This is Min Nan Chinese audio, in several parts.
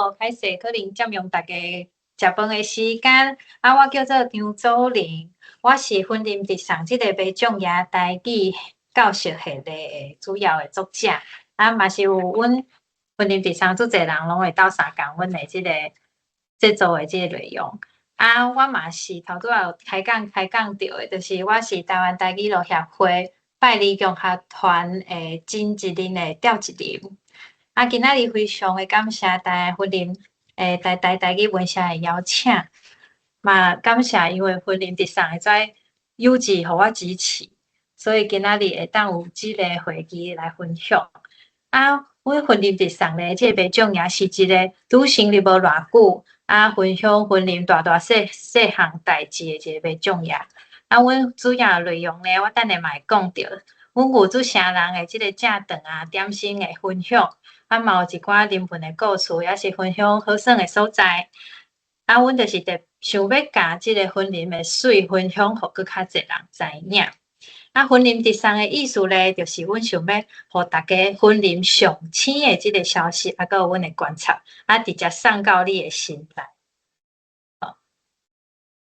好，歹勢可能佔用大家食飯的時間。啊，我叫做張祖玲，我是雲林直送這个麥種爺台語教學系列的主要的作者。啊，嘛是有阮雲林直送足濟人攏會鬥相共阮的這个製作的這个內容。啊，我嘛是頭拄仔有開講開講著的，就是我是台灣台語路協會拜里共學團的真一任的召集人。啊，今仔日非常的感謝台雲林台台台語文社的邀請，嘛感謝因為雲林直送會使有志予我支持，所以今仔日會當有這个會議來分享。啊，阮雲林直送咧，這个麥種爺是一个拄成立無偌久，啊，分享雲林大大細細項代誌的一个麥種爺。啊，阮主要內容咧，我等下嘛會講著。阮有做成人的這个正頓啊、點心的分享，啊，嘛有一寡人文的故事，也是分享好耍的所在。啊，阮就是特想欲共這个雲林的媠分享，予閣較濟人知影。啊，雲林直送的意思咧，就是阮想欲予大家雲林上新的這个消息，啊，閣有阮的觀察，啊，直接送到你的心內。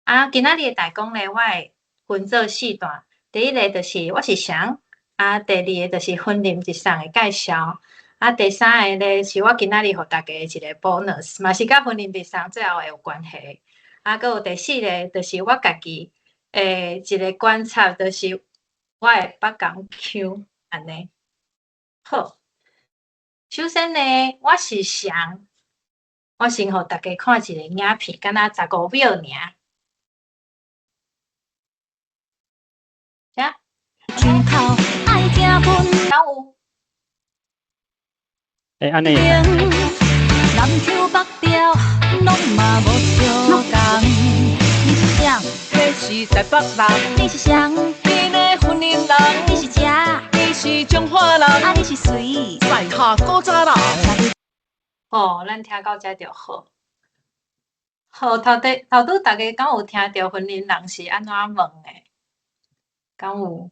啊，今仔日的大綱咧，我會分做四段。第一个就是我是誰，啊，第二个就是雲林直送的介紹，啊，第三个咧是我今仔日予大家的一个 bonus，嘛是佮雲林直送最後會有關係。啊，閣有第四个就是我家己的一个觀察，就是我的北港腔按呢。好，首先呢，我是誰？我先予大家看一个影片，敢若15秒爾。遮，敢有？欸，按呢。南腔北調，攏嘛無相仝。你是誰？你是台北人。你是誰？你的雲林人。你是食？你是彰化人。啊，你是誰？在下古早人。哦，咱聽到這就好。好，頭底頭拄大家敢有聽著雲林人是按怎問的？敢有？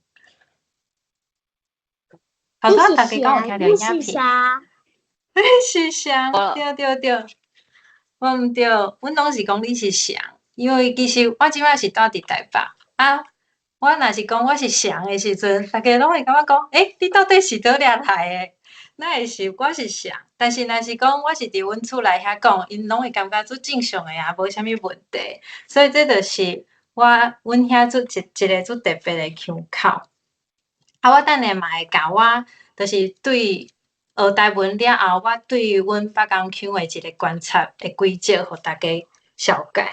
頭拄大家敢有聽著影片？你是誰？對對對，我毋對，阮攏是講你是誰，因為其實我這擺是住佇台北啊。我若是講我是誰的時陣，大家攏會感覺講，欸，你到底是佗掠來的？哪會是我是誰？但是若是講我是佇阮厝內遐講，𪜶攏會感覺足正常的啊，無啥物問題。所以這就是我阮遐足一一个足特別的腔口。啊，我等下嘛會共我，就是對學台文了後，我對阮北港腔的一个觀察的軌跡，予大家紹介。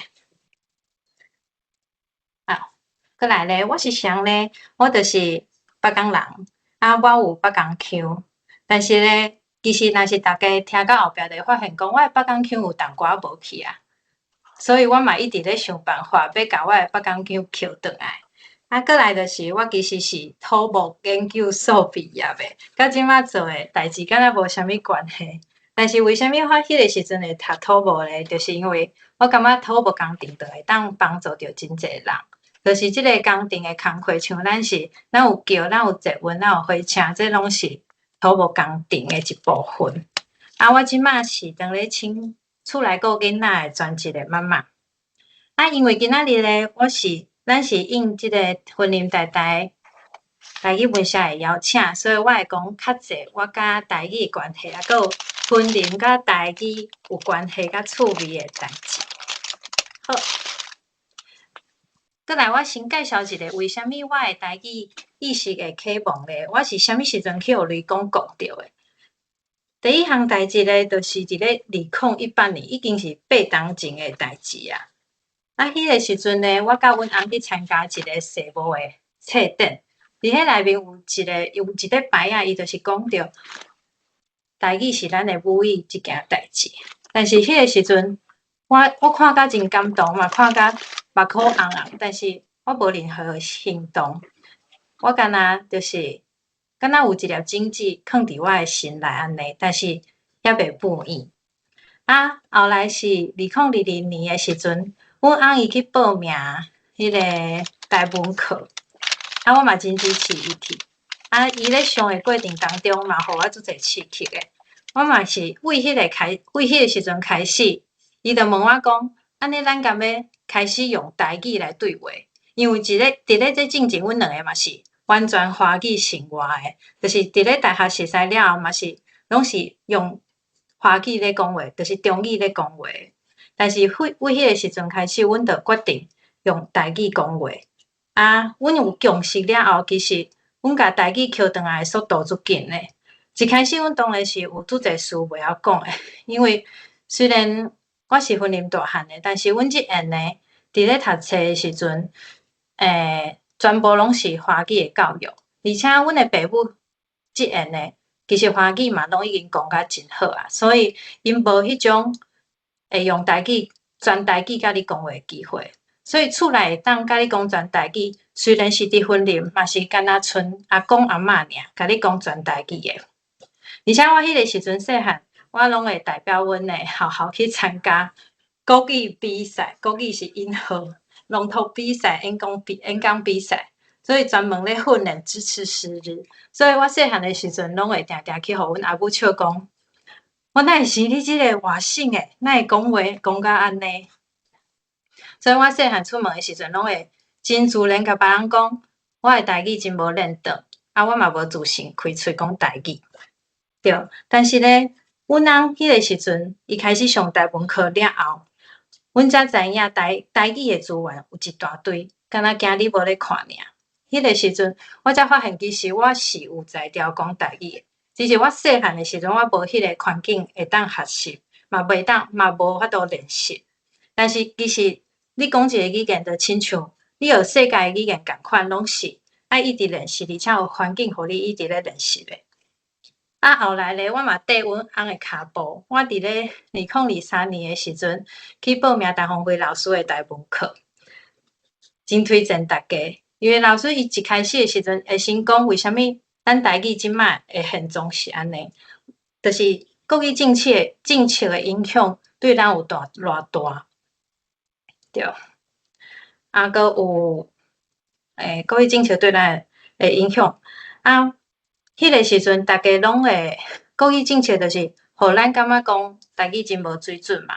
啊，過來咧，我是誰咧？我就是北港人，啊，我有北港腔，但是咧，其實若是大家聽到後壁就會發現講，我的北港腔有淡薄仔無去啊，所以我嘛一直咧想辦法，欲共我的北港腔抾轉來。啊，過來就是我其實是土木研究所畢業的，佮這擺做的代誌敢若無啥物關係。但是為啥物我彼个時陣會讀土木咧？就是因為我感覺土木工程就會當幫助著真濟人。就是這个工程的工課，像咱是，咱有橋，咱有捷運，咱有火車，這攏是土木工程的一部分。啊，我這擺是當咧請厝內顧囡仔的專職的媽媽。啊，因為今仔日咧，我是咱是應這个雲林台台台語文社的邀請，所以我會講較濟我佮台語的關係，啊，閣有雲林佮台語有關係佮趣味的代誌。好，過來我先介紹一下，為啥物我的台語意識會啟蒙咧？我是啥物時陣去予雷公摃著的？第一項代誌咧，就是佇咧2018年，已經是8冬前的代誌啊。啊，彼个時陣咧，我佮阮翁去參加一個世貿的冊展，佇彼內面有一個牌仔，伊就是講著台語是咱的母語這件代誌。但是彼個時陣，我看甲真感動嘛，看甲目眶紅紅，但是我無任何行動。我敢若就是敢若有一粒種子囥佇我的心內按呢，但是猶未孵蛹。啊，後來是2022年的時陣，阮翁伊去報名彼个台文課，啊，我嘛真支持伊去。啊，伊咧上的過程當中嘛，予我足濟刺激的。我嘛是為彼個時陣開始，伊就問我講：按呢咱敢欲開始用台語來對話？因為佇咧這進前，阮兩个嘛是完全華語生活的，就是佇咧大學熟似了後嘛是攏是用華語咧講話，就是中語咧講話。但是為彼個時陣開始，阮就決定用台語講話。啊，阮有共識了後，其實阮共台語抾轉來的速度足緊的。一開始，阮當然是有足濟事袂曉講的，因為雖然我是雲林大漢的，但是阮這緣呢，佇咧讀冊的時陣，全部攏是華語的教育，而且阮的爸母這緣呢，其實華語嘛攏已經講甲真好啊，所以𪜶無彼種會用台語全台語共你講話的機會。所以厝內會當共你講全台語，雖然是佇雲林，嘛是干焦賰阿公阿嬤爾共你講全台語的。而且我彼個時陣細漢，我攏會代表阮的學校去參加國語比賽，國語是音號朗讀比賽、演講比賽，所以專門咧訓練支持師資。所以我細漢的時陣，攏會定定去予阮阿母笑講：我哪會生你這个外省的，哪會講話講甲按呢？所以我細漢出門的時陣，攏會真自然共別人講，我的台語真無輪轉，啊，我嘛無自信開喙講台語。對，但是咧，阮翁彼個時陣，伊開始上台文課了後，阮才知影台語的資源有一大堆，敢若驚你無咧看爾。彼個時陣，我才發現其實我是有才調講台語的，只是我細漢的時陣，我無彼個環境會當學習，嘛袂當，嘛無法度練習。但是其實你講一个語言，就親像你學世界的語言仝款，攏是愛一直練習，而且有環境予你一直咧練習的。啊，後來咧，我嘛綴阮翁的跤步，我佇咧2023年的時陣去報名陳鳳飛老師的台文課，真推薦大家。因為老師伊一開始的時陣會先講為啥物咱台語這擺的現狀是按呢，就是國語政策的影響對咱有偌大。對，啊，閣有國語政策對咱的影響。啊，彼个時陣，大家攏會國語政策，就是予咱感覺講台語真無水準嘛。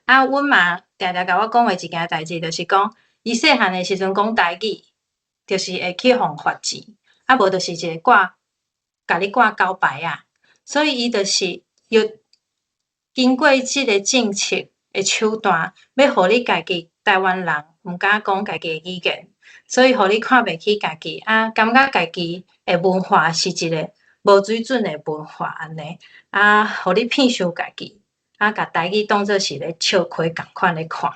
啊，阮媽定定共我講的一件代誌，就是講伊細漢的時陣講台語，就是會去予罰錢，啊無就是一个掛，共你掛交牌仔。所以伊就是欲經過這个政策的手段，欲予你家己台灣人毋敢講家己的語言，所以予你看袂起家己，啊，感覺家己的文化是一个無水準的文化按呢，啊，予你騙傷家己，啊，共台語當做是咧笑虧仝款咧看。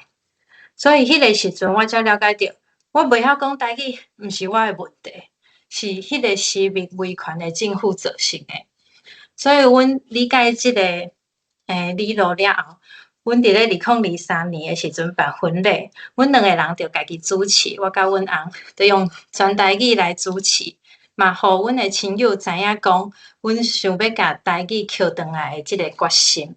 所以彼个時陣，我才了解著，我袂曉講台語，毋是我的問題，是彼个私密威權的政府造成的。所以阮理解這个理路了後，阮佇咧2023年的時陣辦婚禮，阮兩个人就家己主持，我佮阮翁就用全台語來主持，嘛予阮的親友知影講，阮想欲共台語抾轉來的這个決心。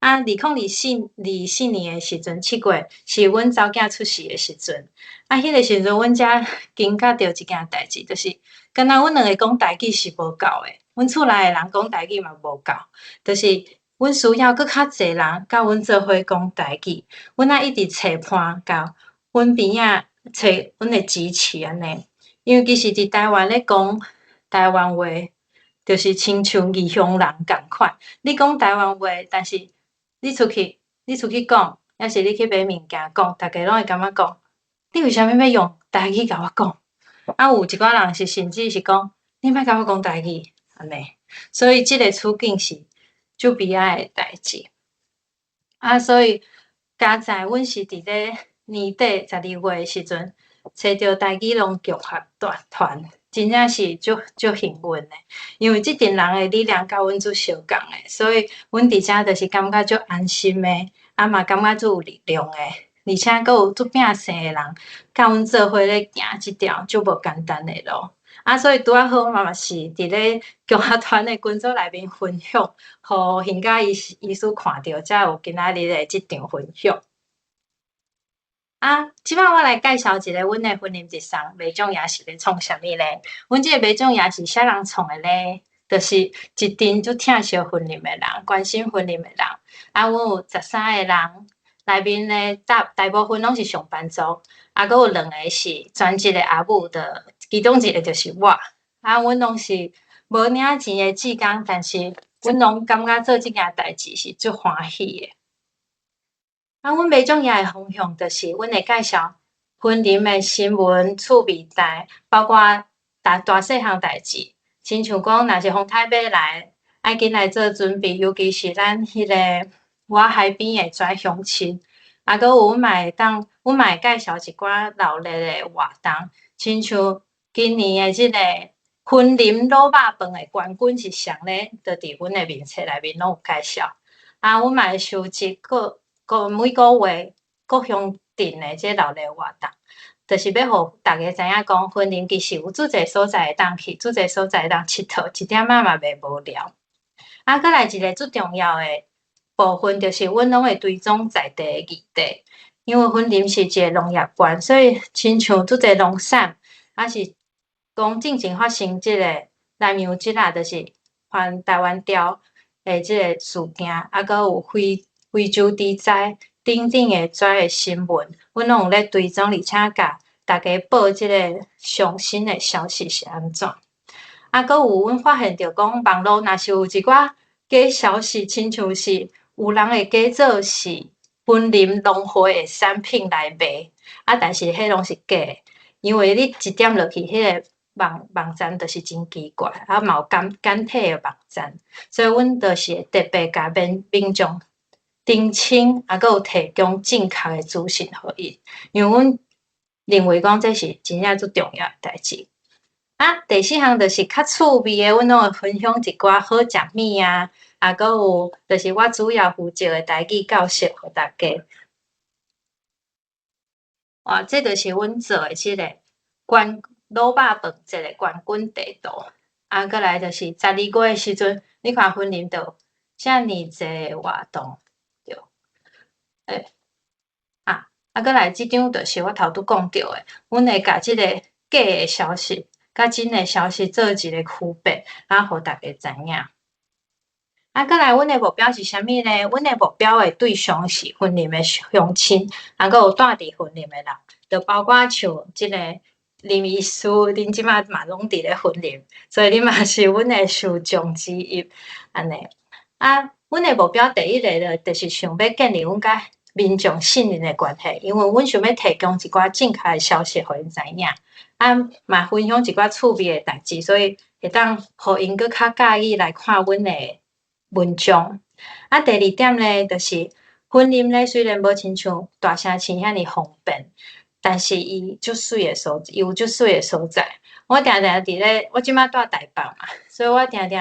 啊，2024年的時陣，7月是阮查某囝出世的時陣。啊，彼个時陣，阮才驚覺著一件代誌，就是敢若阮兩个講台語是無夠的，阮厝內的人講台語嘛無夠，就是阮需要閣較濟人佮阮做伙講台語。阮愛一直揣伴共阮邊仔揣阮的支持按呢。因為其實佇台灣咧講台灣話，就是親像異鄉人仝款。你講台灣話，但是你出去講，抑是你去買物件講，逐家攏會感覺講，你為啥物欲用台語共我講？啊，有一寡人是甚至是講，你莫共我講台語，按呢。所以這个處境是足悲哀的代誌。啊，所以佳哉阮是佇咧年底12月的時陣，揣著台語朗誦團，真正是足足幸運的，因為這陣人的力量佮阮足相仝的，所以阮佇遮就是感覺足安心的，啊嘛感覺足有力量的，而且閣有足秉性的人，佮阮做伙咧行這條足無簡單的路。啊，所以拄仔好，我嘛是佇咧共學團的群組內面分享，予興嘉醫師看著，才有今仔日的這場分享。啊，這擺我來介紹一个阮的雲林日送麥種爺是咧創啥物咧？阮這个麥種爺是啥人創的咧？就是一陣足疼惜雲林的人，關心雲林的人。啊，阮有13個人，內面咧大部分攏是上班族，啊，閣有兩个是專職的阿母的，其中一个就是我。啊，阮攏是無領錢的志工，但是阮攏感覺做這件代誌是足歡喜的。啊，阮馬總爺的方向就是阮會介紹雲林的新聞趣味代，包括大大細項代誌，親像講若是風颱欲來，愛緊來做準備，尤其是咱彼个外海邊的遮鄉親，啊，閣有阮嘛會當，阮嘛會介紹一寡鬧熱的活動，親像今年的這个雲林滷肉飯的冠軍是誰呢？就佇阮的面冊內面攏有介紹。啊，阮嘛會收集各各每個月各鄉鎮的這鬧熱活動，就是欲予大家知影講，雲林其實有足濟所在會當去，足濟所在會當𨑨迌，一點仔嘛袂無聊。啊，閣來一个足重要的部分，就是阮攏會追蹤在地的議題，因為雲林是一个農業縣，所以親像足濟農產，抑是講進前發生這个南洋節仔，就是環台灣鯛的這个事件，啊，閣有非洲豬災等等的遮的新聞，阮攏有咧追蹤，而且共大家報這个上新的消息是按怎。啊，閣有阮發現著講，網路若是有一寡假消息，親像是有人會假做是雲林農會的產品來賣，啊，但是彼攏是假的，因為你一點落去，彼个網站就是真奇怪，啊嘛有簡體的網站，所以阮就是會特別共民眾澄清，啊，閣有提供正確的資訊予𪜶，因為阮認為講這是真正足重要的代誌。啊，第四項就是較趣味的，阮攏會分享一寡好食物啊，啊，閣有就是我主要負責的台語教學予大家。哇，這就是阮做的這个關滷肉飯這个冠軍地圖。啊，閣來就是12月的時陣，你看雲林就有遮爾濟活動，對。欸，啊，閣來這張就是我頭拄講著的，阮會共這个假的消息佮真的消息做一個區別，啊，予大家知影。啊，閣來，阮的目標是啥物呢？阮的目標的對象是雲林的鄉親，啊，閣有住佇雲林的人，就包括像這个林醫師，恁這馬嘛攏佇咧雲林，所以恁嘛是阮的受眾之一，按呢。啊，阮的目標第一个咧，就是想欲建立阮佮民眾信任的關係，因為阮想欲提供一寡正確的消息予𪜶知影，啊，嘛分享一寡趣味的代誌，所以會當予𪜶閣較佮意來看阮的文章。啊，第二點咧，就是雲林咧，雖然無親像大城市遐爾方便，但是伊足媠的所，伊有足媠的所在。我定定佇咧，我這馬住台北嘛，所以我定定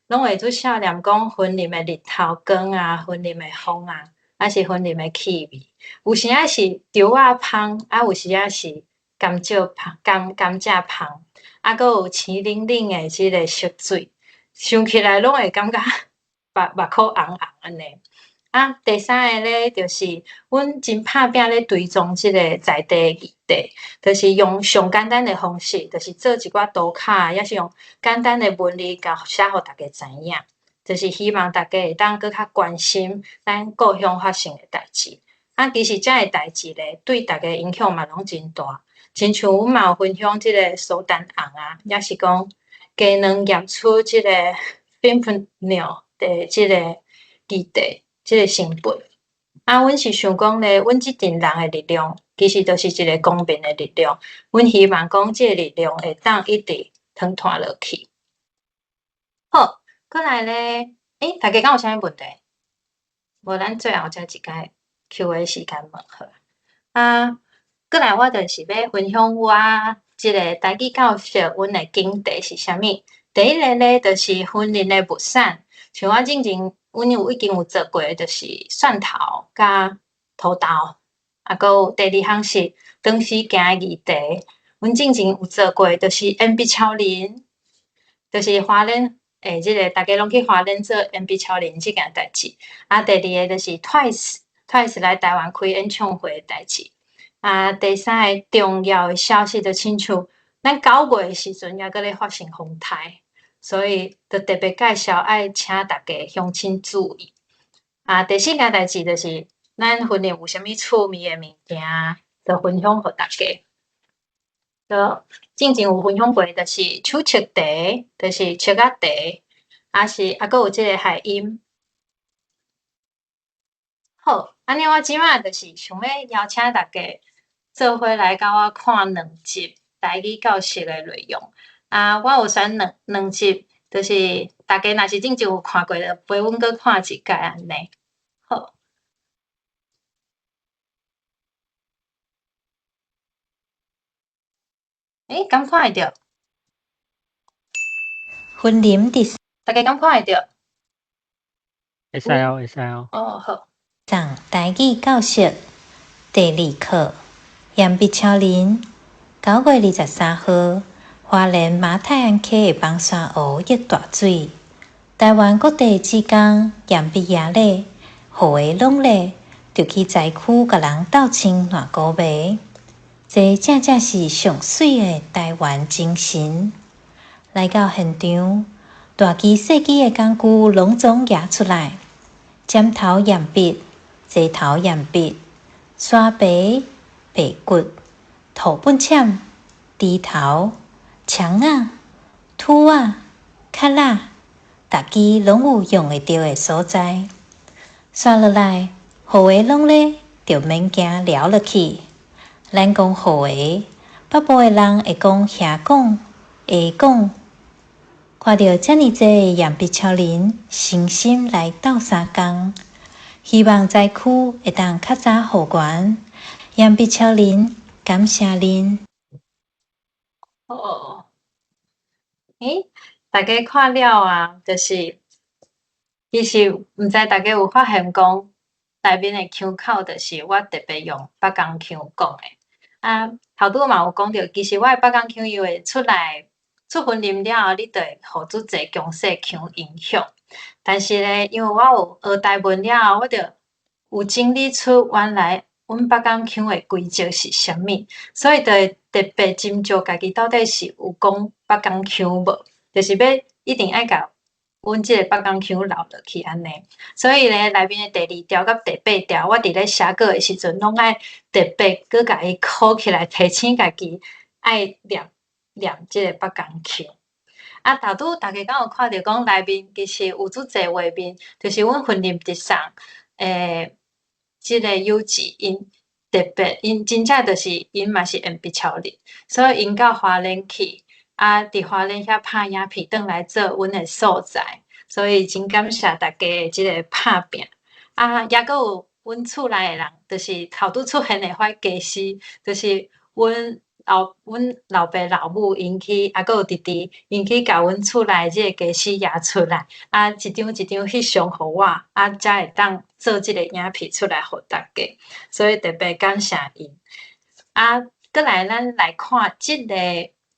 攏會足想念講雲林的日頭光啊，雲林的風啊，抑是雲林的氣味。有時仔是稻仔芳，啊，有時仔是甘蔗芳、甘蔗芳，啊，閣有青冷冷的這个溪水，想起來攏會感覺目目箍紅紅按呢。啊，第三个咧，就是阮真拍拚咧追蹤這个在地的議題，就是用上簡單的方式，就是做一寡圖卡，抑是用簡單的文字，共寫予大家知影。就是希望大家會當閣較關心咱故鄉發生的代誌。啊，其實這个代誌咧，對大家影響嘛攏真大。親像阮嘛有分享這个蘇丹紅啊，抑是講雞卵驗出這个 fentanyl 的這个議題，這个成分。啊，阮是想講咧，阮這陣人的力量，其實就是一个公民的力量。阮希望講這个力量會當一直傳傳落去。好，閣來咧，欸，大家敢有啥物問題？無，咱最後才一擺 Q&A 時間問好。啊，閣來我就是欲分享我這个台語教學，阮的境地是啥物？第一个咧，就是雲林的物產，像我進前，阮有已經有做過，就是蒜頭佮土豆，啊，閣有第二項是長時間的議題，阮進前有做過，就是鉛筆超人，就是花蓮，欸，這个大家攏去花蓮做鉛筆超人這件代誌。啊，第二个就是 Twice，Twice 來台灣開演唱會的代誌。啊，第三个重要的消息就親像咱9月的時陣，猶閣咧發生風颱。所以就特別介紹，愛請大家鄉親注意。啊，第四件代誌就是咱雲林有啥物趣味的物件，就分享予大家。就進前有分享過，就是手粟茶，就是粟仔茶，啊是啊，閣有這個海音。好，按呢我這馬就是想欲邀請大家做伙來佮我看兩集台語教學的內容。啊，我有選兩集，就是大家若是進前有看過，就陪阮閣看一擺按呢。好。欸，敢看會著？雲林佇大家敢看會著？會使哦，會使哦。哦，好。上台語教學第二課，鹽埕超人，9月23號，花蓮馬太鞍溪的枋山湖溢大水，台灣各地志工鹽埕爺咧，雨个攏咧，就去災區共人鬥穿爛菇糜，這正正是上媠的台灣精神。來到現場，大支細支的工具攏總攑出來，尖頭鉛筆、齊頭鉛筆、沙白、白骨、土本攕、豬頭、戕仔、土仔、卡仔，逐支攏有用會著的所在。煞落來，雨个攏咧，就免驚撩落去。咱講雨个，北部的人會講遐講、下講。看著遮爾濟的鹽埕超人，誠心來鬥相共，希望災區會當較早復原。鹽埕超人，感謝恁。哦，欸，大家看了啊，就是其實毋知大家有發現講，內面的腔口就是我特別用北港腔講的。啊，頭拄嘛有講著，其實我的北港腔因為出來出雲林了後，你就會予足濟強勢腔影響。但是咧，因為我有學台文了後，我就有整理出原來阮北港腔的規則是啥物，所以就會特別斟酌家己到底是有講北港腔無，就是欲一定愛共阮這個北港腔留落去按呢。所以咧，內面的第二條佮第八條，我佇咧寫稿的時陣，攏愛特別閣共伊考起來，提醒家己愛念念這個北港腔。啊，頭拄大家敢有看著講內面其實有足濟畫面，就是阮雲林直送這個有志𪜶特別，𪜶真正就是𪜶嘛是鹽埕超人，所以𪜶到花蓮去，啊，佇花蓮遐拍影片，轉來做阮的素材，所以真感謝大家的這個拍拚。啊，抑閣有阮厝內的人，就是頭拄出現的彼家私，就是阮老爸老母𪜶去，啊，閣有弟弟，𪜶去共阮厝內這個家私攑出來，啊，一張一張翕相予我，啊，才會當做這個影片出來予大家，所以特別感謝𪜶。啊，閣來咱來看這個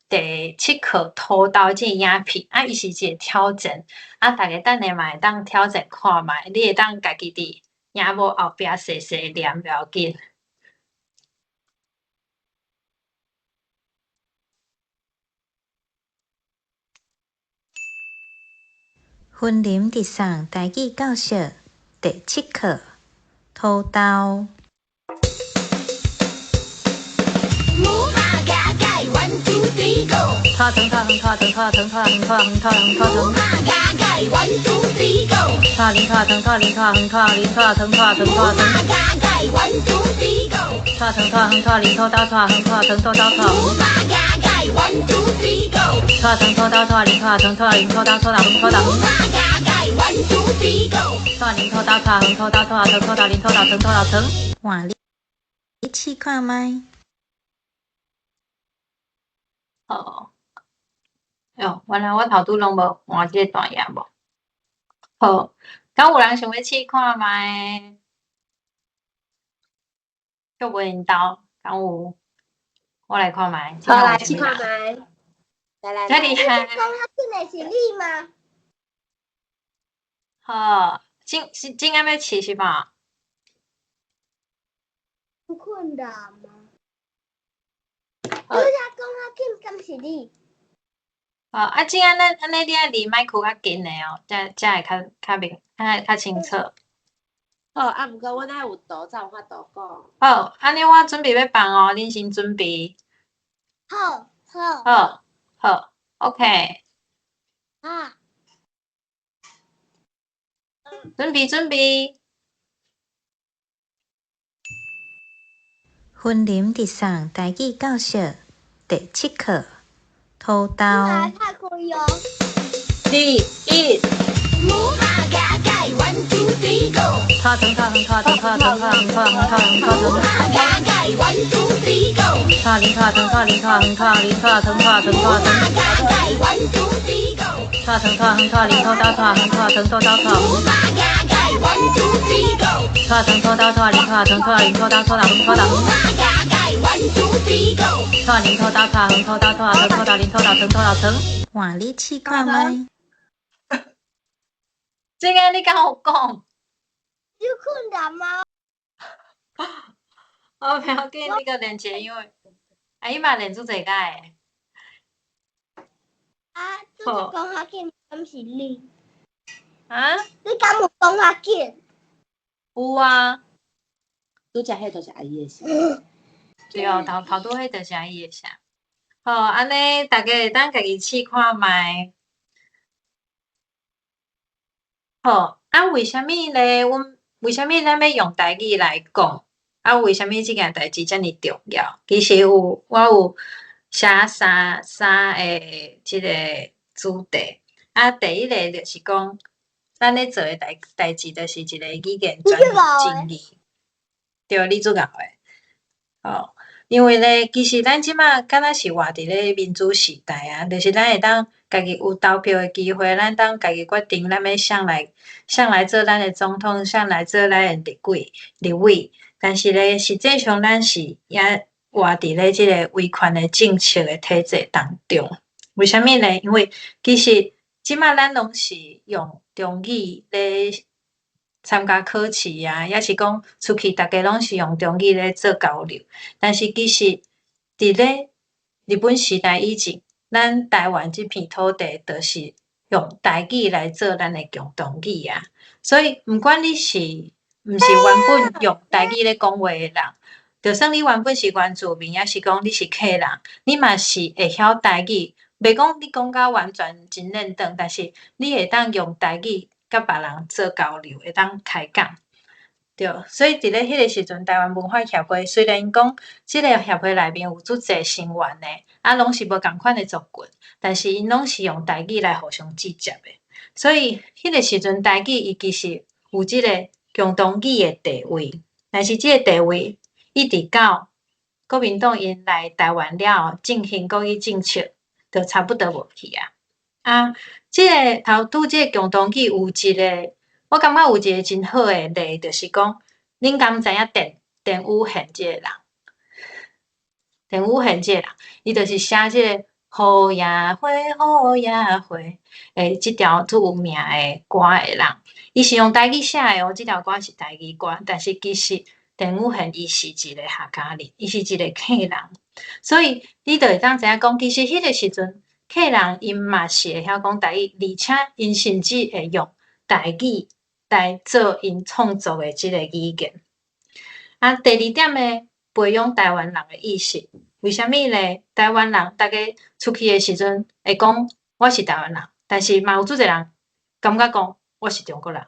第七課塗豆這個影片，啊，伊是一個挑戰，啊，大家等下嘛會當挑戰看覓，你會當家己佇螢幕後壁細細念，袂要緊。雲林直送台語教學第七課，塗豆。拖糖拖糖拖糖拖糖拖糖拖糖拖糖拖糖。拖零拖糖拖零拖横拖零拖糖拖糖拖糖。拖糖拖横拖零拖刀拖横拖糖拖刀拖。拖糖拖刀拖零拖糖拖零拖刀拖刀横拖刀。拖零拖刀拖横拖刀拖糖拖刀零拖刀糖拖刀糖。換你試看覓。哦，喲，原來我頭拄攏無換這個大螢幕。好，敢有人想欲試看覓？叫無𪜶鬥，敢有？我來看覓。好，來試看覓。來來來。這厲害。講較緊的是你嗎？好，真是真愛欲試是無？困難嗎？拄才講較緊，敢是你？哦，啊，這按呢按呢，你愛離麥克較近的哦，才才會較較明，較較清楚。好，啊，毋過阮愛有圖才有法度講。好，按呢我準備欲放哦，恁先準備。好，好。好，好，OK。啊。準備，準備。雲林直送台語教學第七課，土豆。二一。拖長拖長拖長拖長拖長拖長拖長拖長。拖零拖長拖零拖長拖零拖長拖長拖長。拖長拖長拖零拖刀拖長拖長拖刀拖。拖長拖刀拖零拖長拖零拖刀拖刀拖刀。拖零拖刀拖長拖刀拖長拖刀零拖刀長拖刀長。換你試看覓。這个你敢有講？你困難嗎？我不要緊，你閣練一下，因為啊，伊嘛練足濟擺的。啊，這個講較緊，敢是你？啊？你敢有講較緊？有啊。拄才彼就是阿姨的聲。對哦，頭頭拄彼就是阿姨的聲。好，按呢，大家會當家己試看覓。好，啊，為啥物咧？阮為啥物咱欲用台語來講？啊，為啥物這件代誌遮爾重要？其實有，我有寫三三個這個主題。啊，第一個就是講，咱咧做的代代誌，就是一個語言轉整理。對，你做𠢕的。哦，因為咧，其實咱這馬敢若是活佇咧民主時代啊，就是咱會當家己有投票的機會，咱當家己決定咱欲誰來誰來做咱的總統，誰來做咱的立委立委。但是咧，實際上咱是也活佇咧這個威權的政策的體制當中。為啥物咧？因為其實這馬咱攏是用中語咧參加考試啊，抑是講出去，逐家攏是用中語咧做交流。但是其實佇咧日本時代以前，咱台灣這片土地就是用台語來做咱的共同語啊。所以毋管你是毋是原本用台語咧講話的人，就算你原本是原住民，抑是講你是客人，你嘛是會曉台語。袂講你講甲完全真輪轉，但是你會當用台語佮別人做交流，會當開講。對，所以佇咧彼個時陣，台灣文化協會雖然講這个協會內面有足濟成員的，啊，攏是無仝款的族群，但是𪜶攏是用台語來互相接接的。所以彼個時陣，台語伊其實有這個共同語的地位，但是這個地位一直到國民黨𪜶來台灣了後，進行國語政策，就差不多無去啊。啊，這个頭拄這個共同語有一個，我感覺有一個真好的例，就是講，恁敢知影鄧鄧宇賢這個人？鄧宇賢這個人，伊就是寫這個雨也花，雨也花，欸，這條足有名的歌的人。伊是用台語寫的哦，這條歌是台語歌，但是其實鄧宇賢伊是一個客家人，伊是一個客人，所以你就會當知影講，其實彼個時陣客人𪜶嘛是會曉講台語，而且𪜶甚至會用台語來做𪜶創作的這個語言。啊，第二點呢，培養台灣人的意識。為啥物咧？台灣人逐家出去的時陣會講我是台灣人，但是嘛有足濟人感覺講我是中國人。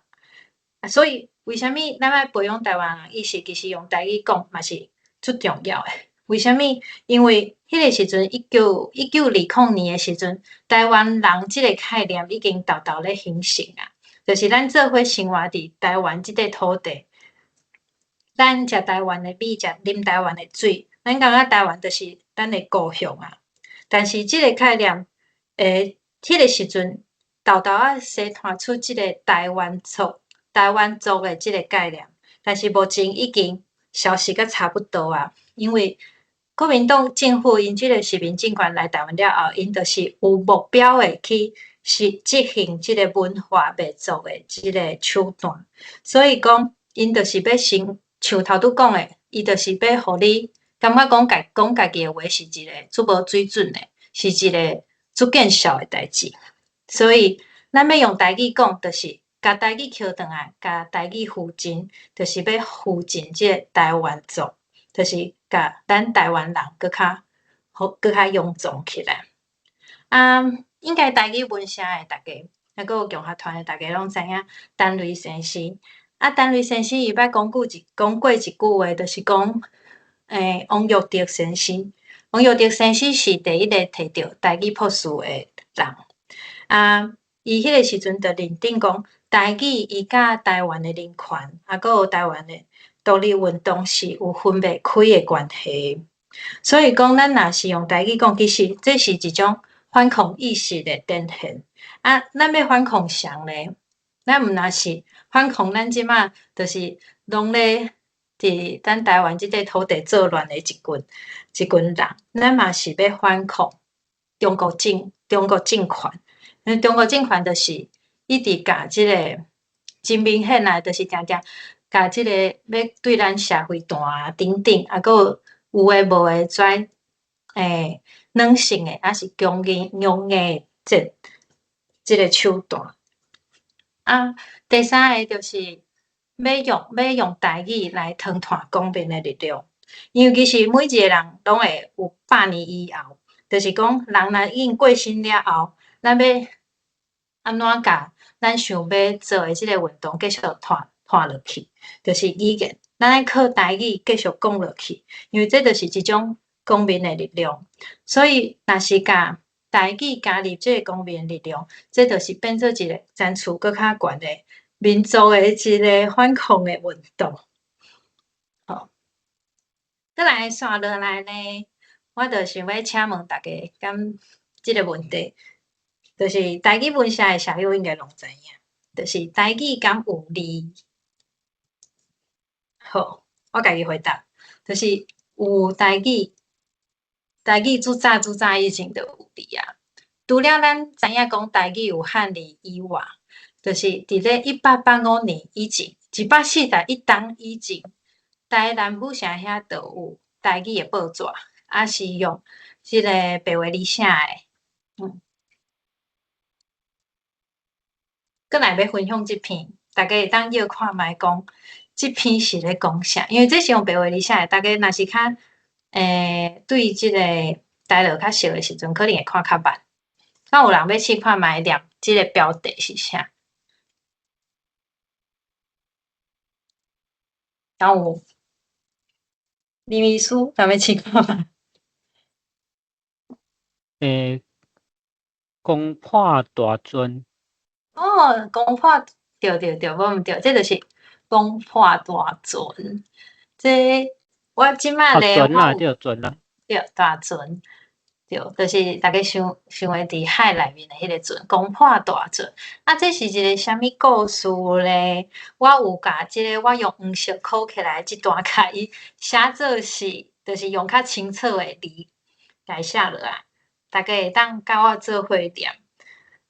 啊，所以為啥物咱愛培養台灣人意識？其實用台語講嘛是足重要的。為啥物？因為彼個時陣1920年的時陣，台灣人這個概念已經沓沓咧形成啊，就是咱做伙生活佇台灣這塊土地，咱食台灣的米，食啉台灣的水，咱感覺台灣就是咱的故鄉啊。但是這個概念，彼個時陣沓沓仔生湠出這個台灣族、台灣族的這個概念，但是目前已經消失甲差不多啊，因為國民黨政府𪜶這個殖民政權來台灣了後，𪜶就是有目標的去是執行這個文化滅族的這個手段，所以講𪜶就是欲先像頭拄講的，伊就是欲予你感覺講家講家己的話是一個足無水準的，是一個足見笑的代誌。所以，咱欲用台語講，就是共台語抾轉來，共台語扶正，就是欲扶正這个台灣族，就是共咱台灣人閣較好，閣較勇壯起來。啊，應該台語文社的逐家，抑閣有共學團的逐家攏知影陳雷先生。啊，陳雷先生伊捌講過一句話，就是講，王育德先生，王育德先生是第一個提著台語博士的人。啊，伊彼個時陣就認定講，台語伊佮台灣的人權，啊，閣有台灣的獨立運動是有分袂開的關係。所以講，咱若是用台語講，其實這是一種反抗意識的展現。啊，咱欲反抗誰呢？咱毋但是反抗咱這馬，就是攏咧佇咱台灣這塊土地作亂的一群人，咱嘛是欲反抗中國政權。因為中國政權就是一直共這个真明顯啊，就是定定共這個欲對咱射飛彈啊等等，啊，閣有有的無的跩軟性的，抑是強硬的這个手段。啊，第三个就是欲用台語來吞吐公民的力量，因為其實每一个人攏會有百年以後，就是講人若已經過身了後，咱欲按怎共咱想欲做的這个運動繼續拖落去，就是語言，咱愛靠台語繼續講落去，因為這就是一種公民的力量。所以，若是共台語加入這个公民的力量，這就是變做一个層次閣較懸的民族的一个反抗的運動。好，閣來紲落來呢，我就想欲請問大家，敢這个問題，就是台語文社的社友應該攏知影，就是台語敢有字？好，我家己回答，就是有台語，台語足早足早以前就有字啊。除了咱知影講台語有漢字以外，就是佇咧1885年以前，141冬以前，台南府城遐就有台語的報紙，也是用這个白話字寫的。閣來欲分享這篇，大家會當臆看覓講，這篇是咧講啥？因為這是用白話字寫的，大家若是較對這个台語較熟的時陣，可能會看較慢。敢有人欲試看覓念這个標題是啥？敢有？林秘書，敢欲試看覓？攻破大船。哦，攻破，對對對，無毋對，這就是攻破大船。這我這馬咧，船啦，對，船啦。對，大船，對，就是大家想想的佇海內面的彼个船，攻破大船。啊，這是一个啥物故事咧？我有共這个，我用黃色箍起來這段，共伊寫做是，就是用較清楚的字來寫落來，大家會當佮我做伙念，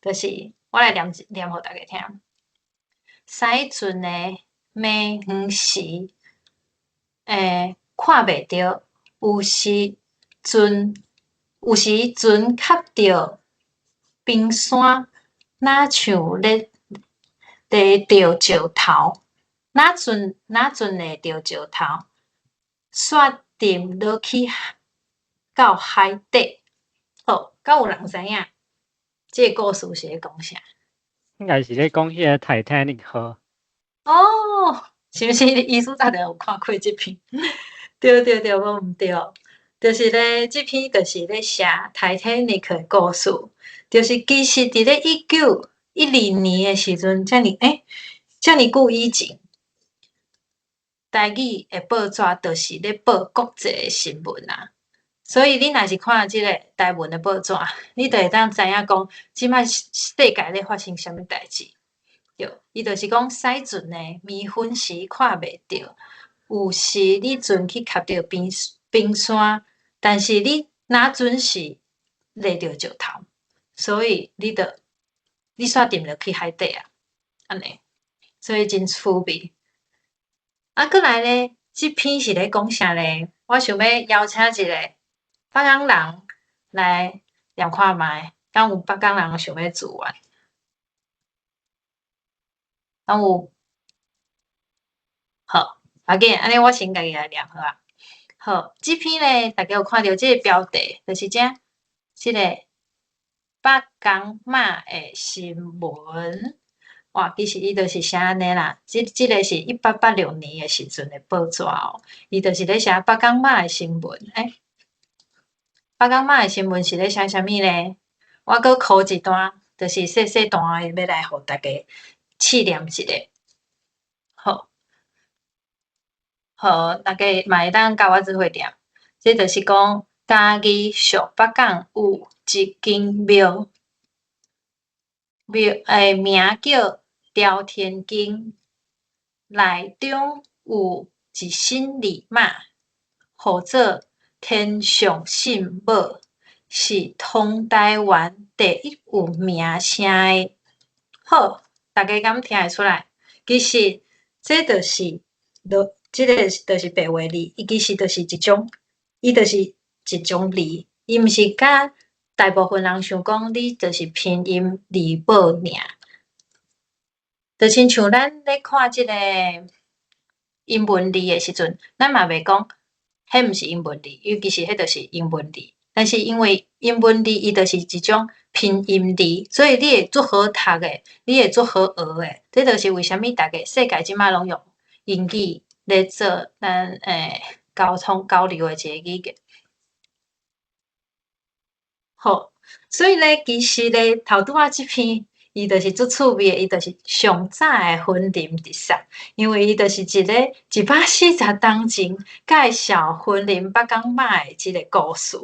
就是我來念念予大家聽。駛船的暝昏時，看袂著，有時船磕著冰山，若像咧犁著石頭，若船犁著石頭，煞沉落去到海底。好，敢有人知影這个故事是咧講啥？應該是咧講彼个泰坦尼克號。哦，是毋是醫師早就有看過這篇？對對對，無毋對，就是咧，這篇就是咧寫泰坦尼克的故事。就是其實佇咧1912年的時陣，遮爾久以前，台語的報紙就是咧報國際的新聞啊。所以你若是看這个台文的報紙，你就會當知影講，這擺世界咧發生啥物代誌。對，伊就是講駛船的暝昏時看袂著，有時你船去磕著冰山，但是你若準是犁著石頭，所以你煞沉落去海底啊，按呢，所以真趣味。啊，閣來咧，這篇是咧講啥咧？我想欲邀請一个北港人來念看覓，敢有北港人想欲自願？敢有？好，無要緊，按呢我先家己來念好啊。好，這篇咧，大家有看著這个標題，就是這這个北港馬的新聞。哇，其實伊就是寫按呢啦。這個是1886年的時陣的報紙哦，伊就是咧寫北港馬的新聞。欸，北港馬的新聞是咧寫啥物咧？我閣 copy 一段，就是細細段的，欲來予大家試念一下。好，好，大家嘛會當佮我做伙念。這就是講嘉義上北港有一間廟，廟名叫朝天宮，內中有一身二馬，號做天上聖母，是通台灣第一有名聲的。好，大家敢聽會出來？其實這就是，這个就是白話字，伊其實就是一種，伊就是一種字，伊毋是佮大部分人想講，你就是拼音字母爾。就親像咱咧看這个英文字的時陣，咱嘛袂講，彼毋是英文字，尤其是彼就是英文字。但是因為英文字伊就是一種拼音字，所以你會足好讀的，你會足好學的。這就是為啥物逐个世界這擺攏用英語咧做咱溝通交流的一个語言。好，所以咧，其實咧，頭拄仔這篇，伊就是足趣味的，伊就是上早的雲林特色，因為伊就是一個140冬前介紹雲林北港馬的這个故事。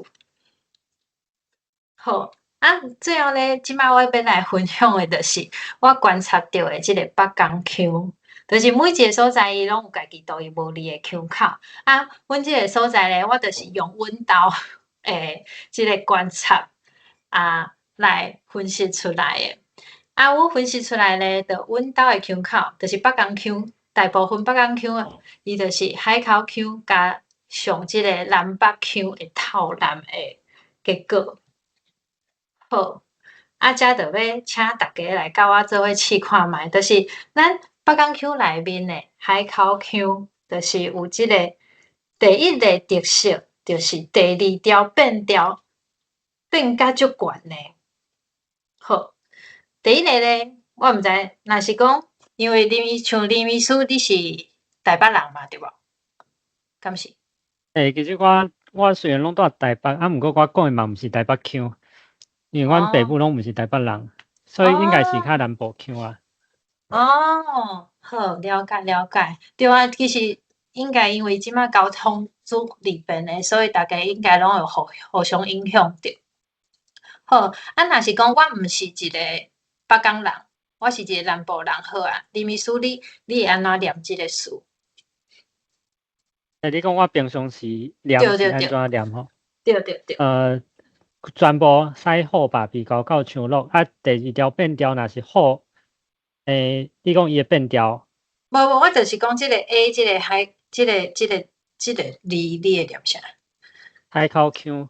好，啊，最後咧，這擺我欲來分享的，就是我觀察著的這个北港腔，就是每一个所在伊攏有家己獨一無二的腔口。啊，阮這个所在咧，我就是用阮兜的這个觀察啊來分析出來的。啊，我分析出來咧，就阮兜的腔口，就是北港腔，大部分北港腔啊，伊就是海口腔加上這个南北腔的透濫的結果。好，啊，這就欲請大家來佮我做伙試看覓，就是咱北港腔內面的海口腔，就是有這个第一个特色，就是第二調變調變甲足懸的。好，第一个咧，我毋知，若是講，因為林醫像林醫師，你是台北人嘛，對無？敢是？欸，其實我雖然攏蹛台北，啊，毋過我講的嘛毋是台北腔，因為阮爸母攏毋是台北人，所以應該是較南部腔啊。哦，好，了解了解。對啊，其實應該因為這擺交通足利便的，所以大家應該攏有互相影響著。好，啊，若是講我毋是一個北港人，我是一個南部人，好啊。林醫師，你會按怎念這个詞？欸，你講我平常時念是按怎念吼？對對對。全部使虎肉鼻溝到牆落，啊，第二條變調若是虎，欸，你講伊會變調？無無，我就是講這个 A，這个海，這個字，你會念啥？海口腔。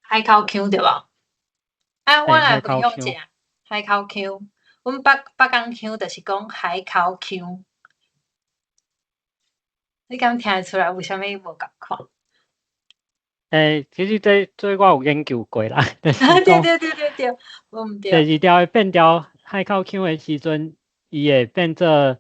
海口腔對無？啊，我來分享一下海口腔。阮北港腔就是講海口腔。你敢聽會出來有啥物無仝款？欸，其實這我有研究過啦，就是對對對對對，無毋對。第二調的變調海口腔的時陣，伊會變做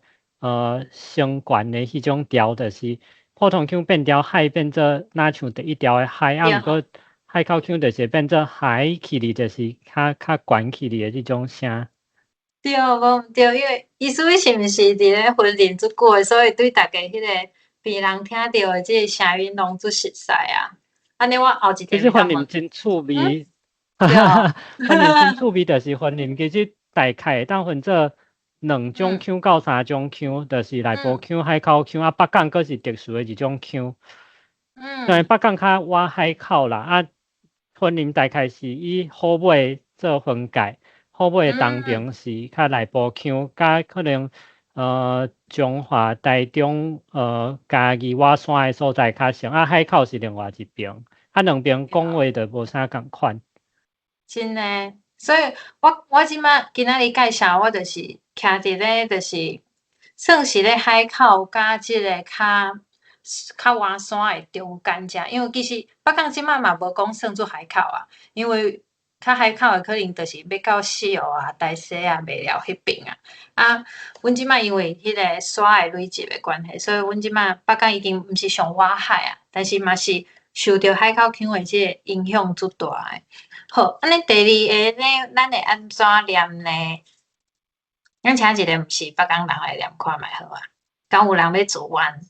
升懸的彼種調，就是普通腔變調海變做若像第一調的海，啊，毋過海口腔就是會變做海起哩，就是較懸起哩的這種聲。對，無毋對，因為醫師你是毋是佇咧雲林足久的，所以對大家彼个別人聽著的這个聲音攏足熟似啊。按呢，我後一其實雲林真趣味，雲林真趣味，就是雲林其實大概會當分做兩種腔到三種腔，就是內部腔、海口腔，啊，北港閣是特殊的一種腔。當然北港較倚海口啦，啊，雲林大概是以虎尾做分界，虎尾的東邊是較內部腔，佮可能彰化、台中、嘉義倚山的所在較像，啊，海口是另外一邊，啊，兩邊講話就無啥仝款。真的，所以我這馬今仔日介紹，我就是徛佇咧，就是算是咧海口佮這个較較外山的中間遮，因為其實北港這馬嘛無講算做海口啊，因為較海口的可能就是欲到四湖啊、大溪啊、麥寮彼爿啊。啊，阮這馬因為彼个沙的累積的關係，所以阮這馬北港已經毋是上外海啊，但是嘛是受著海口腔的這个影響足大的。好，按呢第二个咧，咱會按怎念呢？咱請一个毋是北港人來念看覓好啊？敢有人欲自願？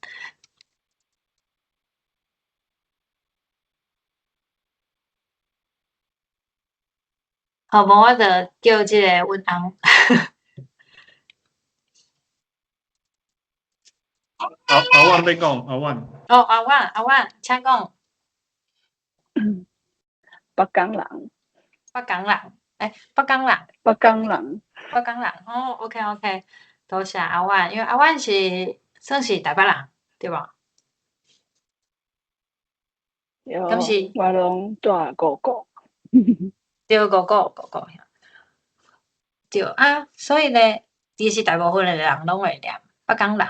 好，無我就叫這个阮翁。阿阿婉欲講，阿婉。哦，阿婉，阿婉，請講。北港人。北港人，欸，北港人。北港人。北港人，哦，OK OK，多謝阿婉，因為阿婉是算是台北人，對無？對，敢是？我攏住五股。對，五股，五股。對啊，所以咧，其實大部分的人攏會念北港人，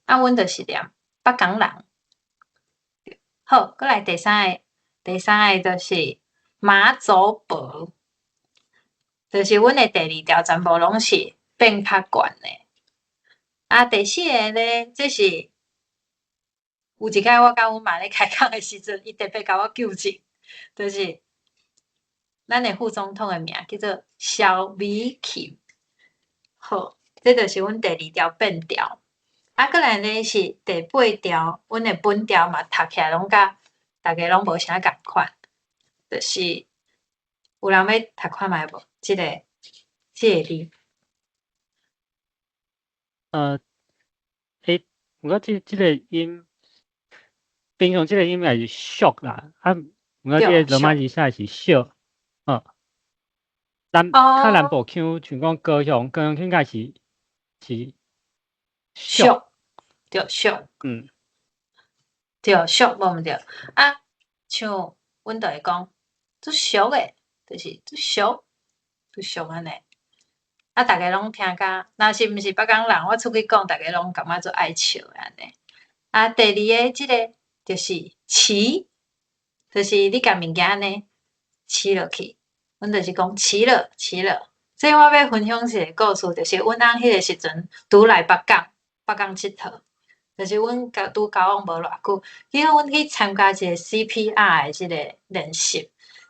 啊，阮就是念北港人。好，閣來第三个，第三个就是媽祖婆，就是阮的第二條全部攏是變較懸的。啊，第四个咧，這是有一擺我佮阮媽咧開講的時陣，伊特別共我糾正，就是咱的副總統的名叫做蕭美琴。好，這就是阮第二條變調。啊，閣來咧是第八條，阮的本調嘛讀起來攏佮逐家攏無啥仝款，就是有人欲讀看覓無？這個字。欸，毋過這個音，平常這個音也是俗啦，啊，毋過這個羅馬字寫是小，較南部腔，像講高雄，高雄腔應該是俗，對，俗，對，俗無毋對。啊，像阮就會講足俗的，就是足俗，足俗按呢。啊，逐家攏聽甲，若是毋是北港人，我出去講，逐家攏感覺足愛笑的按呢。啊，第二个這个就是齊，就是你共物件按呢齊落去，阮就是講齊了，齊了。這我欲分享一个故事，就是阮翁彼個時陣拄來北港，北港𨑨迌，就是阮拄交往無偌久，結果阮去參加一个 CPR 的這个練習，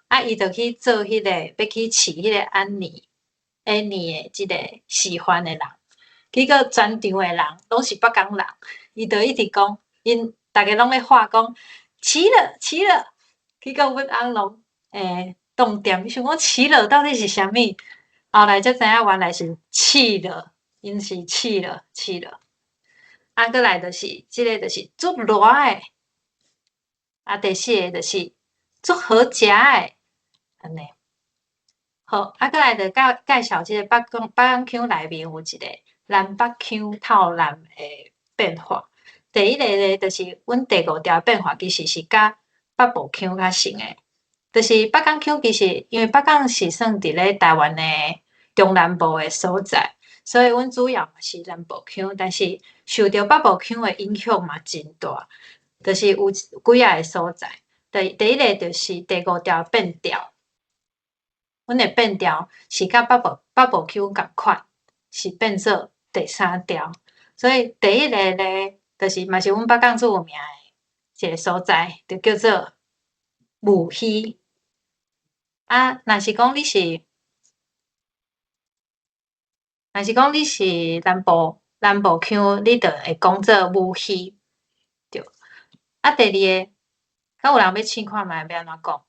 啊，伊就去做彼個欲去試彼個安妮，安妮的這个示範的人，結果全場的人攏是北港人，伊就一直講，𪜶逐家攏咧喊講齊了，齊了，結果阮翁攏當點，想講齊了到底是啥物？後來才知影原來是試了，𪜶是試了，試了。啊，閣來就是這个就是足熱的，啊，第四个就是足好食的，按呢。好，啊，閣來就介紹這个北港腔內面有一个南北腔透南的變化。第一个咧，就是阮第五條變化，其實是佮北部腔較像的。就是北港腔其實因為北港是算佇咧台灣的中南部的所在，所以阮主要嘛是南部腔，但是受著北部腔的影響嘛真大。就是有幾仔个所在。第一个就是第五條變調，阮的變調是佮北部腔仝款，是變做第三調。所以第一个咧，就是嘛是阮北港最有名的一个所在，就叫做霧溪。啊，若是講你是南部腔，你就會講做霧溪。對。啊，第二个，敢有人欲試看覓欲按怎講？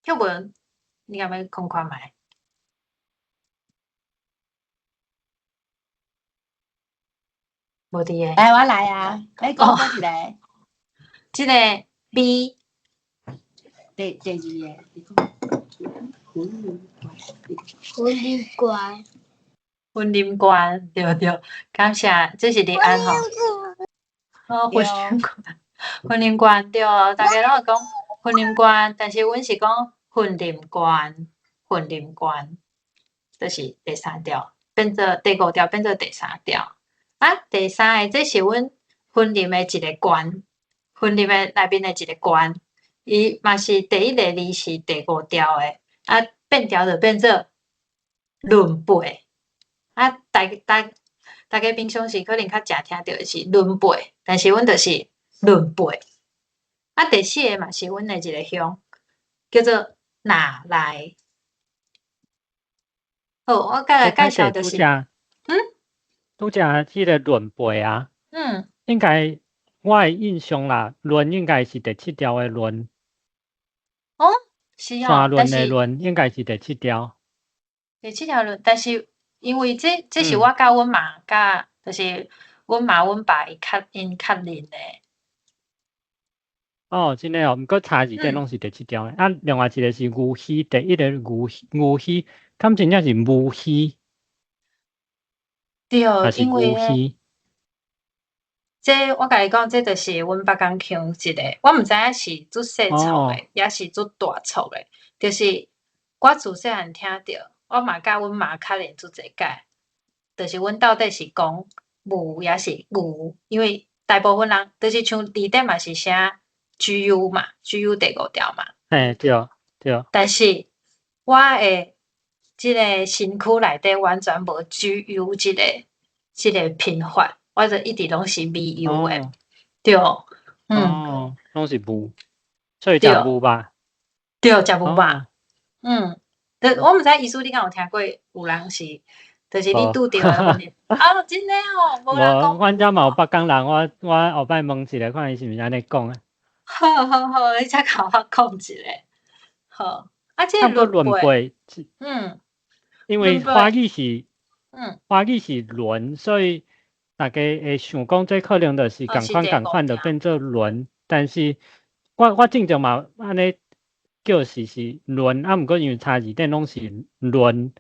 秀文，你敢欲講看覓？無佇个。欸，我來啊！你講佗一个？這個 B。第二个，你講。雲林縣。雲林縣，對對，感謝，這是佇安吼。哦，雲林縣。雲林縣對，大家攏會講雲林縣，但是阮是講雲林縣，雲林縣，就是第三調變做第五調變做第三調。啊，第三个這是阮雲林的一個縣，雲林的內面的一個縣，伊嘛是第一个字是第五調的，啊，變調就變做崙背。啊，大家平常時可能較常聽著的是崙背，但是阮就是崙背。啊，第四个嘛是阮的一個鄉，叫做那來。好，我再來介紹就是，拄才彼个崙背啊，應該我的印象啦，崙應該是第七調的崙。哦，是哦，山崙的崙應該是第七調。第七條崙，但是因為這是我佮阮媽佮，就是阮媽阮爸伊確𪜶確認的。哦，真的哦，毋過查字典攏是第七調的。啊，另外一個是牛墟，第一個牛墟，敢真正是牛墟？對，因為這我共你講，這就是阮北港腔一個，我毋知影是做細錯的，抑是做大錯的。就是我自細漢聽著，我嘛佮阮媽確認做濟擺，就是阮到底是講牛抑是牛，因為大部分人就是像字典嘛是寫 GU 嘛，GU 第五調嘛。嘿，對對。但是我的這个身軀內底完全無 GU 這個拼法，我就一直攏是 VU 的。對，嗯。哦，攏是牛，所以食牛肉。對，食牛肉。嗯，我毋知醫師你敢有聽過有人是，就是你拄著的問題。啊，真的哦，無人講。阮遮嘛有北港人，我後擺問一下，看伊是毋是按呢講的。好好好，你才共我講一下。好，啊，這個崙背，因為華語是，華語是崙，所以大家會想講這可能就是仝款仝款就變做崙，但是我正常嘛按呢叫是崙，啊，毋過因為查字典攏是崙，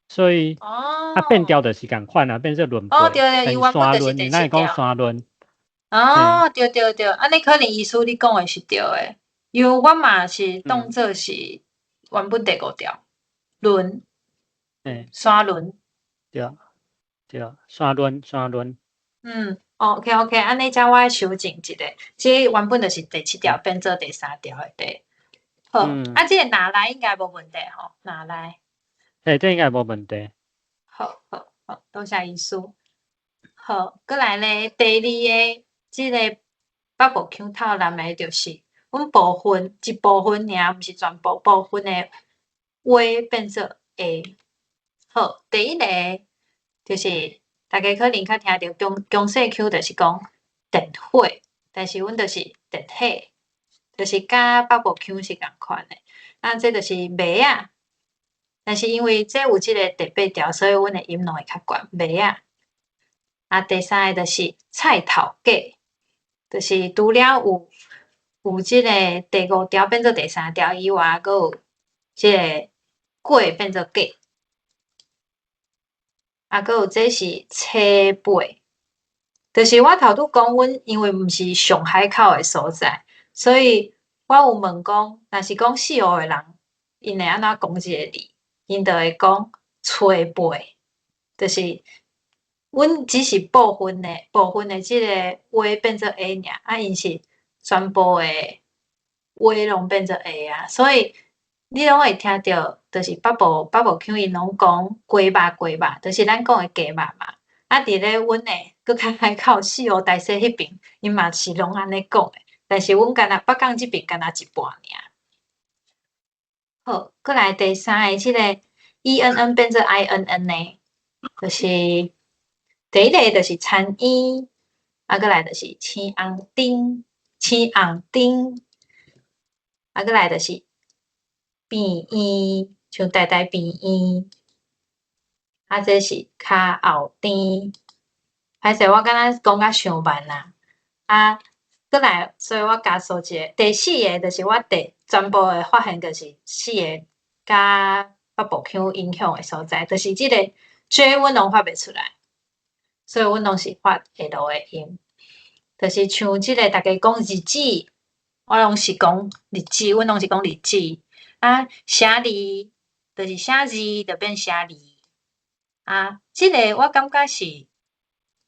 所以啊變調就是仝款啊，變做崙背。哦，對對，伊原本就是第七調。山崙。哦，對對對，按呢可能意思你講的是對的，因為我嘛是當做是原本第五調，崙，山崙。對對，山崙山崙。嗯，OK OK，按呢才我修正一下，這原本就是第七調變做第三調的對。好，啊，這個那來應該無問題吼，那來。嘿，這應該無問題。好好好，多謝醫師。好，閣來咧，第二个這个北部腔透南的，就是阮部分一部分爾，毋是全部部分的話變做會。好，第一个就是大家可能較聽著中勢腔，就是講電火，但是阮就是電火，就是佮北部腔是仝款的。啊，這就是麥仔，但是因為這有這个第八調，所以阮的音攏會較懸，麥仔。啊，第三个就是菜頭粿，就是除了有這个第五調變做第三調以外，閣有這个粿變做粿。啊，閣有這是車尾，就是我頭拄講，阮因為毋是上海口的所在，所以我有問講，若是講四湖的人，𪜶會按怎講這个字？𪜶就會講吹背，就是阮只是部分的這个話變做會爾，啊，𪜶是全部的話攏變做會啊，所以你攏會聽著，就是北部腔𪜶攏講雞肉雞肉，就是咱講的雞肉嘛。啊，佇咧阮的閣較海口四湖大細彼爿，𪜶嘛是攏按呢講的，但是阮敢若北港這爿敢若一半爾。好，閣來第三个，這个 E N N 變做 I N N 呢，就是第一个就是田嬰，啊，閣來就是青紅燈，青紅燈，啊，閣來就是病院，像台大病院，啊，這是跤後甜。歹勢，我敢若講甲傷慢啦，啊，閣來，所以我加說一个，第四个就是我第全部會發現，就是四个佮北部腔影響的所在，就是這个 J 阮攏發袂出來，所以阮攏是發 L 的音。就是像這个逐家講日子，我攏是講日子，阮攏是講日子。啊，寫字就是寫字就變寫字。啊，這个我感覺是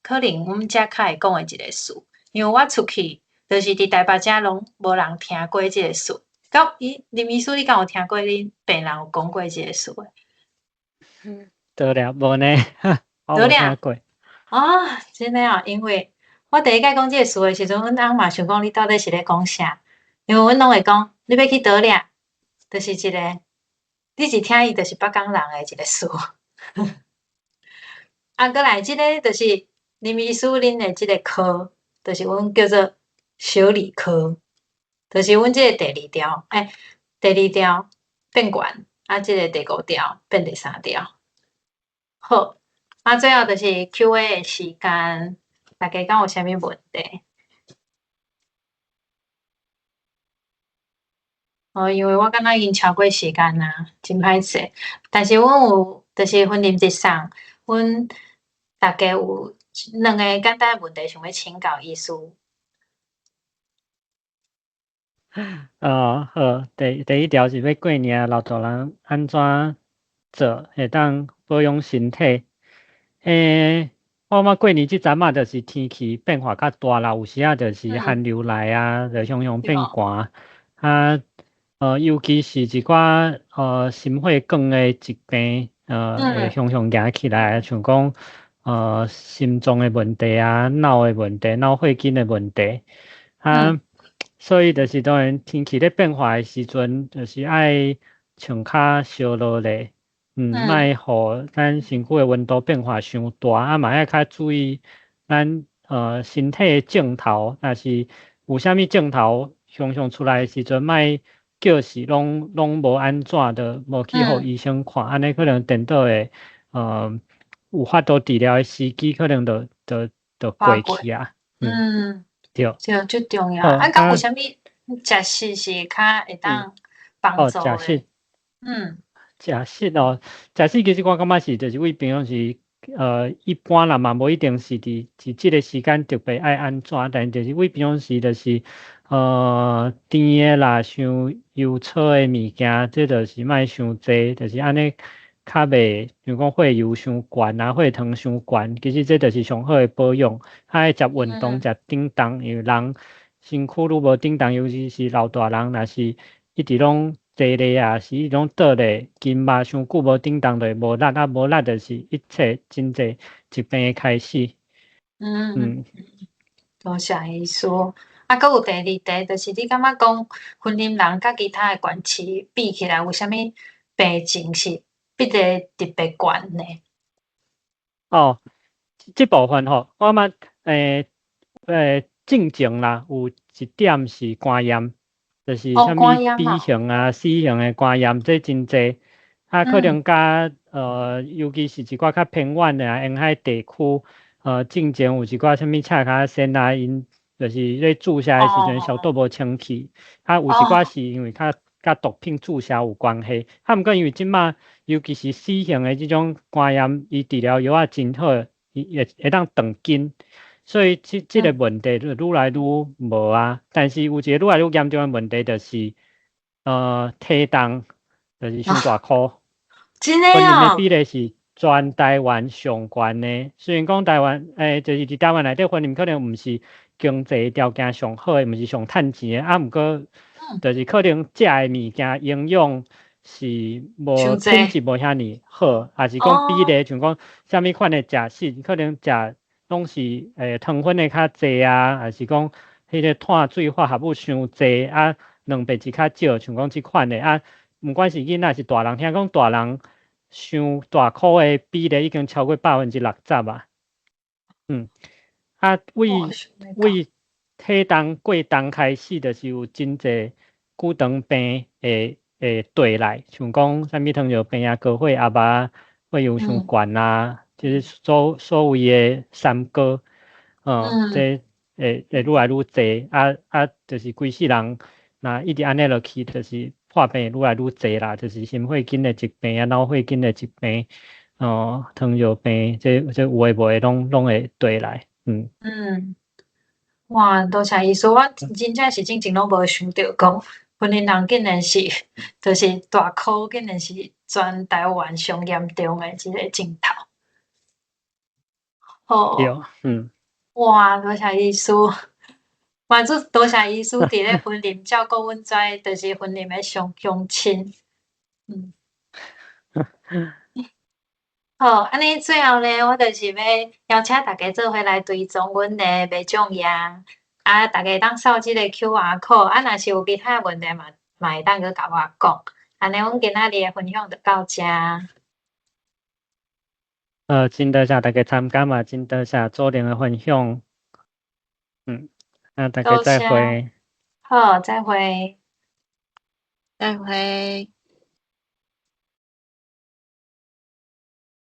可能阮遮較會講的一个詞，因為我出去就是佇台北遮攏無人聽過這个詞。敢伊林醫師，你敢有聽過恁病人有講過這个詞的？對了，無呢，我無聽過。啊，真的啊，因為我第一擺講這个詞的時陣，阮翁嘛想講你到底是咧講啥？因為阮攏會講你欲去佗掠，就是一个，你一聽伊就是北港人的一个詞。啊，閣來這个就是林醫師恁的這个科，就是阮叫做小兒科，就是阮這个第二條，欸，第二條變懸，啊，這个第五條變第三條。好，啊，最後就是 Q&A 的時間，大家敢有啥物問題？哦，因為我感覺已經超過時間啊，真歹勢。但是阮有，就是雲林直送，阮大家有兩个簡單問題想欲請教醫師。哦，好，第一條是欲過年老大人按怎做會當保養身體？欸，我感覺過年這陣仔就是天氣變化較大啦，有時仔就是寒流來啊，就常常變寒。啊，尤其是一寡心血管的疾病，會常常行起來，像講心臟的問題啊、腦的問題、腦血管的問題。啊，所以就是當然天氣咧變化的時陣，就是愛穿較燒落咧，莫予咱身軀的溫度變化傷大，啊嘛愛較注意咱身體的症頭，若是有啥物症頭常常出來的時陣，莫叫是攏無按怎的，無去予醫生看，按呢可能顛倒會有法度治療的時機，可能就過去啊。嗯，對，對，足重要。啊，敢有啥物食食是較會當幫助的？食食。食食哦，食食其實我感覺是就是對平常時，一般啦嘛，無一定是佇這个時間特別愛按怎，但就是對平常時就是，甜的啦，傷油炒的物件，這就是莫傷濟，就是按呢較袂，像講血油傷懸啊，血糖傷懸，其實這就是上好的保養。愛食運動，食振動，因為人身軀愈無振動，尤其是老大人，若是一直攏坐咧啊，是一直攏倒咧，筋肉傷久無振動就會無力，啊無力就是一切真濟疾病的開始。多謝醫師。啊，閣有第二題，就是你感覺講雲林人佮其他的縣市比起來，有啥物病症是比較特別懸的？哦，這部分吼，我感覺進前啦，有一點是肝炎，就是啥物 B 型啊、C 型的肝炎，這真濟。啊，可能佮尤其是一寡較偏遠的啊，沿海地區，進前有一寡啥物赤跤仙啊，𪜶就是咧注射的時陣消毒無清氣，啊，有一寡是因為較佮毒品注射有關係。啊，毋過因為這馬尤其是 C 型的這種肝炎，伊治療藥仔真好，伊會當斷根，所以這個問題就愈來愈無啊。但是有一個愈來愈嚴重的問題，就是體重就是傷大箍。真的哦。雲林的比例是全台灣上懸的。雖然講台灣，就是佇台灣內底，雲林可能毋是經濟條件上好的，毋是上趁錢的，啊，毋過就是可能食的物件營養是無品質無遐爾好，抑是講比例，像講啥物款的食食，可能食攏是糖分的較濟啊，抑是講彼个碳水化合物傷濟啊，蛋白質較少，像講這款的啊，毋管是囡仔是大人，聽講大人傷大箍的比例已經超過60%啊。啊，對體重過重開始，就是有真濟久長病會綴來，像講啥物糖尿病啊、高血壓啊、血油傷懸啊，就是所謂的三高，這會愈來愈濟，啊啊，就是規世人若一直按呢落去，就是破病愈來愈濟啦，就是心血管的疾病啊、腦血管的疾病，哦，糖尿病，這有的無的攏會綴來。嗯。哇，多謝醫師，我真正是進前攏無想著講，雲林人竟然是，就是大箍，竟然是全台灣上嚴重的這个症頭。好，對，嗯。哇，多謝醫師，嘛做多謝醫師佇咧雲林照顧阮遮，就是雲林的上鄉親。好，按呢最後呢，我就是欲邀請大家做伙來追蹤阮的麥種爺，啊，大家會當掃這个 QR code，啊，若是有其他問題嘛，嘛會當閣共我講。按呢，阮今仔日的分享就到遮。真多謝大家參加嘛，真多謝祖靈的分享。啊，大家再會。好，再會。再會。